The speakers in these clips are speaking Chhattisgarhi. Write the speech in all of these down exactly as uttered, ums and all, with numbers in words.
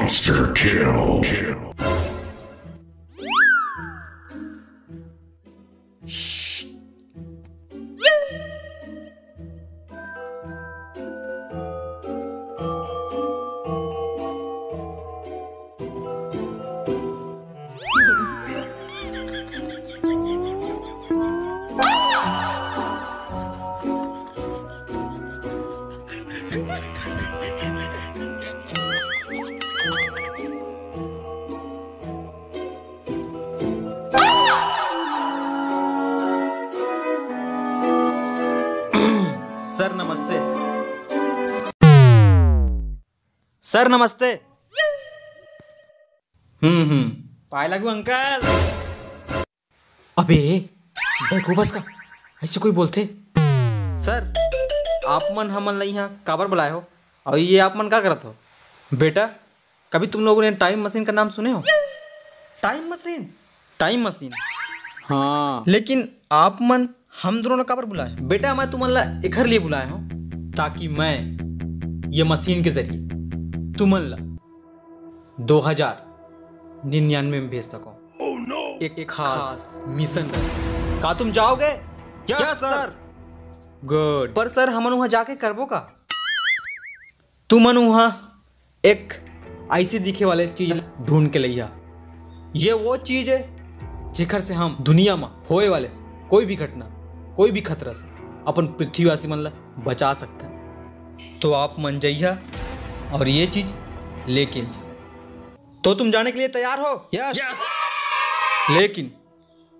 Monster kill. सर नमस्ते। सर नमस्ते। हम्म हम्म। पाए लागू अंकल। अबे, बेवकूफ बस का, ऐसे कोई बोलथे? सर, आप मन हमन ला इहाँ काबर बुलाए हो? और ये आप मन का करत हो? बेटा, कभी तुम लोगों ने टाइम मशीन का नाम सुने हो? Time machine? Time machine. हाँ। लेकिन आप मन हम दोनों ला काबर बुलाए? बेटा, मैं तुमन ला एखर लिए बुलाए हूँ, ताकि मैं ये मशीन के जरिए तुमन ला दो हजार निन्यानवे में भेज सकूं। एक, एक खास मिशन। का तुम जाओगे? Yes, yes, sir. गुड। पर सर, हमन वहां जाके करबो का? तुमन वहां एक ऐसी दिखे वाले चीज ढूंढ के लइहा। ये वो चीज है, जेकर से हम दुनिया में होए वाले कोई भी घटना, कोई भी खतरा से अपन पृथ्वीवासी मन ला बचा सकते हैं। तो आप मन जइहा और ये चीज लेके अइहा। तो तुम जाने के लिए तैयार हो? यस। यस। लेकिन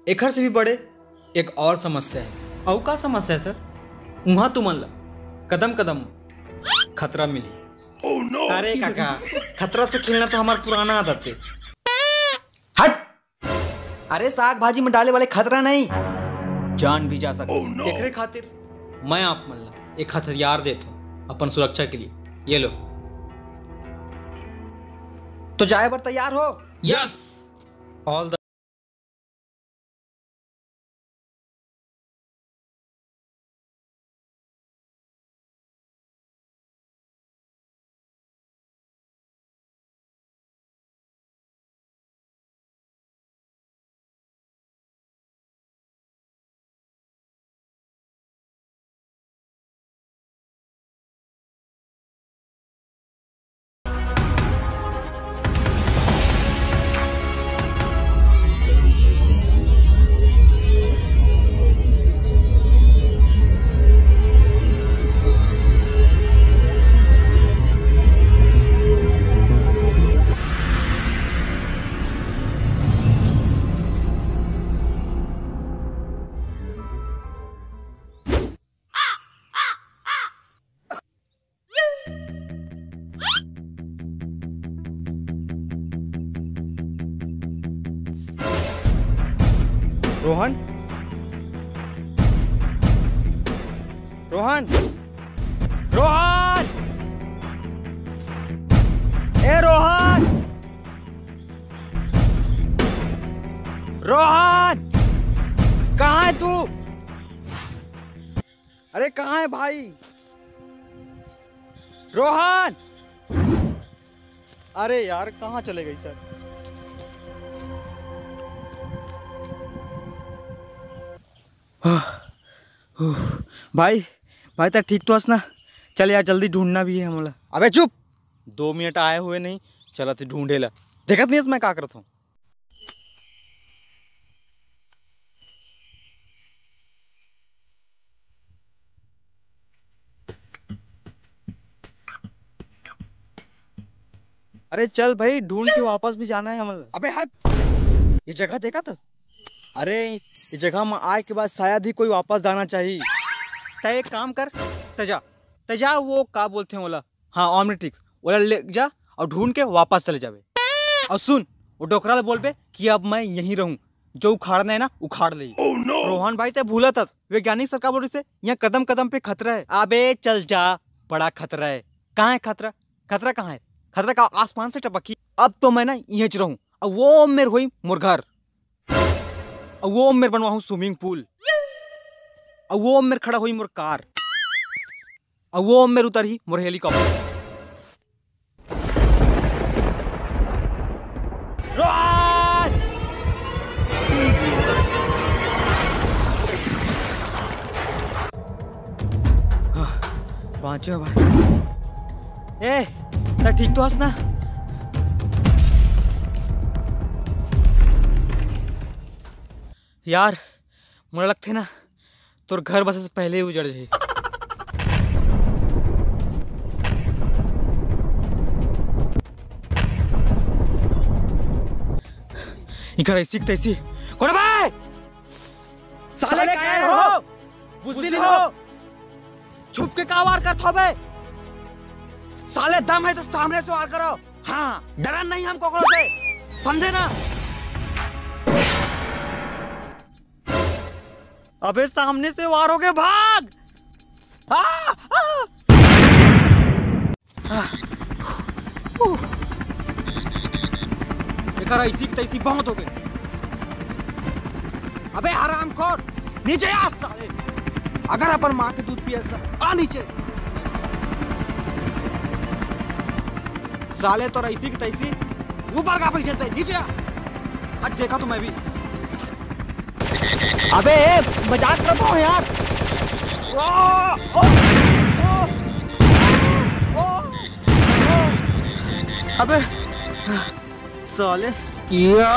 एखर से भी बड़े एक और समस्या है। अउ का समस्या है सर? उहाँ तुमन ला कदम कदम खतरा मिली। Oh no! अरे काका, खतरा से खेलना तो हमार पुराना आदत है। हट! अरे, साग भाजी में डाले वाले खतरा नहीं, जान भी जा सकती है। Oh no! एकरे खातिर मैं आप मन ला एक हथियार देत हूँ अपन सुरक्षा के लिए। ये लो। तो जाए बर तैयार हो? Yes. All the Rohan, Rohan, Rohan, ए रोहन, रोहन, कहाँ है तू? अरे कहाँ है भाई? रोहन! अरे यार, कहाँ चले गई सर? आह, उह, भाई, भाई, तैं ठीक तो हस ना? चल यार, जल्दी ढूंढना भी है हमला। अबे चुप! दो मिनट आए हुए नहीं, चलत ही ढूंढे ला। देखत नहीं हस मैं का करत हूँ? अरे चल भाई, ढूंढ के वापस भी जाना है हमला। अबे हट! ये जगह देखा था? अरे, ये जगह में आए के बाद शायद ही कोई वापस जाना चाहिए। तैं एक काम कर, तैं जा, तैं जा, वो का बोलते हैं ओला, हाँ, Omnitrix, ओला ले जा और ढूंढ के वापस चले जाबे। और सुन, वो डोकरा ला बोलबे कि अब मैं यहीं रहूं, जो उखाड़ना है ना, उखाड़ ले। Oh no! रोहन भाई, तैं भूलत हस, वैज्ञानिक सर का बोल रहिसे, यहाँ कदम कदम पे खतरा है। अबे चल जा, बड़ा खतरा है। कहाँ है खतरा? खतरा कहाँ है? खतरा का आसमान से टपकी। अब तो मैं ना यहीं रहूं। अब वो मेर होई मोर घर, अब वो मेर बनवाहूं swimming pool, अब वो मेर खड़ा होई मोर कार, अब वो मेर उतरही मोर helicopter। बाँचे हो भाई। ए, त ठीक तो हस ना? यार, मोला लगथे ना, तोर घर बसे से पहले ही उजड़ जाही। इकर ऐसी की तैसी। कोन बे? साले, साले, काय हो? बुजदिल हो? छुप के का वार करत हो बे? साले, दम है तो सामने से वार करो। हाँ, डरन नहीं हमको ककरो से, समझे ना? अबे, सामने से वार होगे, भाग! आ, आ! एकर ऐसी की तैसी बहुत होगे। अबे हरामखोर, नीचे आ साले। अगर अपन माँ के दूध पियस त आ नीचे। साले तोर ऐसी की तैसी ऊपर का बैठे बे, नीचे आ। आज देखा तो मैं भी। अबे ए, मजाक कर रहा हूँ यार। अबे साले। या,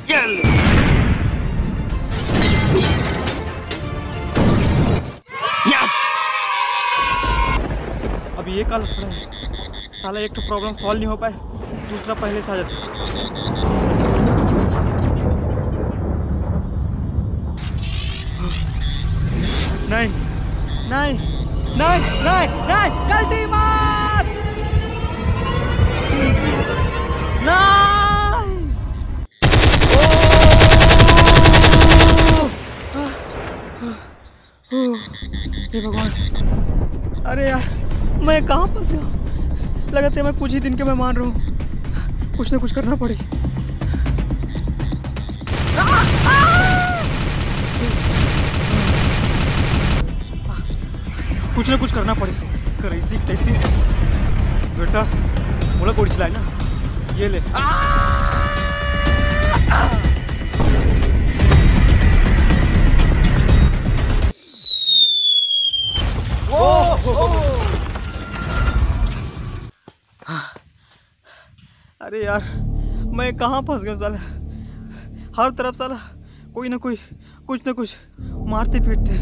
चल। यस! अब ये का लफड़ा है? साला एक तो प्रॉब्लम सॉल्व नहीं हो पाए, दूसरा पहले से आ जाता है। नहीं, नहीं, नहीं, नहीं, नहीं, गलती मार। नहीं। ओ! हे भगवान, अरे यार, मैं कहाँ फंस गया हूँ? लगता है मैं कुछ ही दिन के मेहमान रहूँ। कुछ ना कुछ करना पड़ी। कुछ ना कुछ करना पड़ी। कर ऐसी तैसी। बेटा, मोला गोली चलाए ना, ये ले। अरे यार, मैं कहाँ फंस गया साला। हर तरफ साला कोई ना कोई, कुछ ना कुछ मारते पीटते।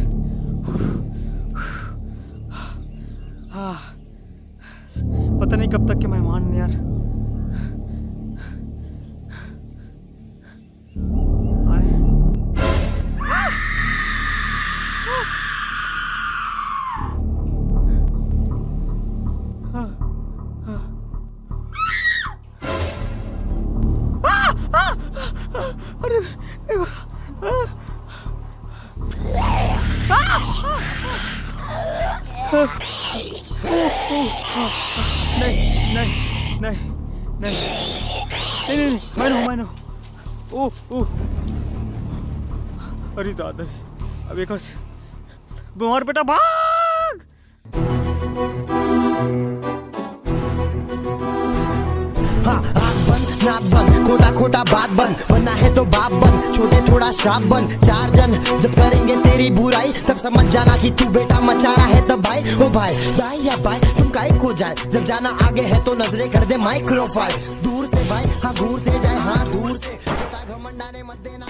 हाँ, पता नहीं कब तक के मेहमान ने यार। आए। अरे, अरे, नहीं, नहीं, नहीं, नहीं, नहीं, नहीं, नहीं, मैं नहीं हूँ, मैं नहीं हूँ। ओ, ओ। अरे दादा रे, अब एक और से। बीमार बेटा भाग। हाँ, आँख बंद, नाक बंद, खोटा खोटा बात बंद, बनना है तो बाप बन, छोटे थोड़ा श्राप बन, चार जन जब करेंगे तेरी बुराई, तब समझ जाना कि तू बेटा मचा रहा है तबाही। ओ भाई, दाई या बाई, तुम काय को जाए, जब जाना आगे है तो नजरे कर दे माइक्रोफाई, दूर से भाई, हाँ घूरते जाए, हाँ दूर से, छोटा घमंडाने मत देना।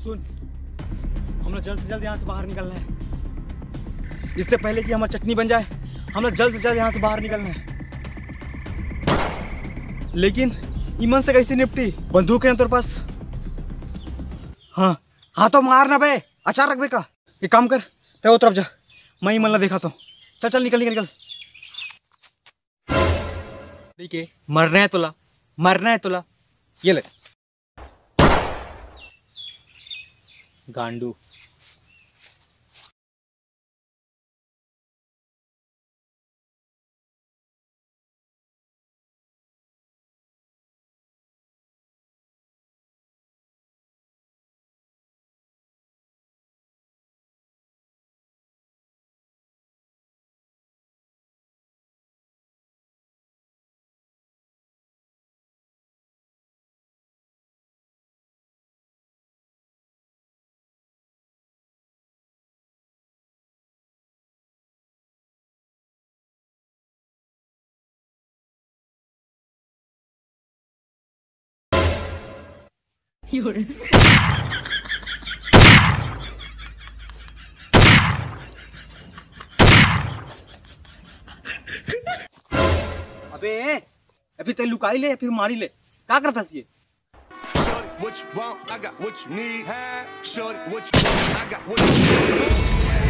सुन, हमला जल्द से जल्द यहाँ से बाहर निकलना है। इससे पहले कि हमारी चटनी बन जाए, हमला जल्द से जल्द यहाँ से बाहर निकलना है। लेकिन इमन से कैसे निपटी? बंदूक है ना तेरे पास? हाँ। हाँ तो मार ना बे, अचार रख बे का। एक काम कर, तै वो तरफ जा, मैं इमन ला देखा तो। चल चल, निकल निकल निकल। ठीक है, मरना है तोला, मरना है तोला। ये ले। गांडू। अबे, अभी ते लुकाई ले या फिर मारी ले, का करता सी? Shorty, what you want? I got what you need. Shorty, what you want? I got what you need.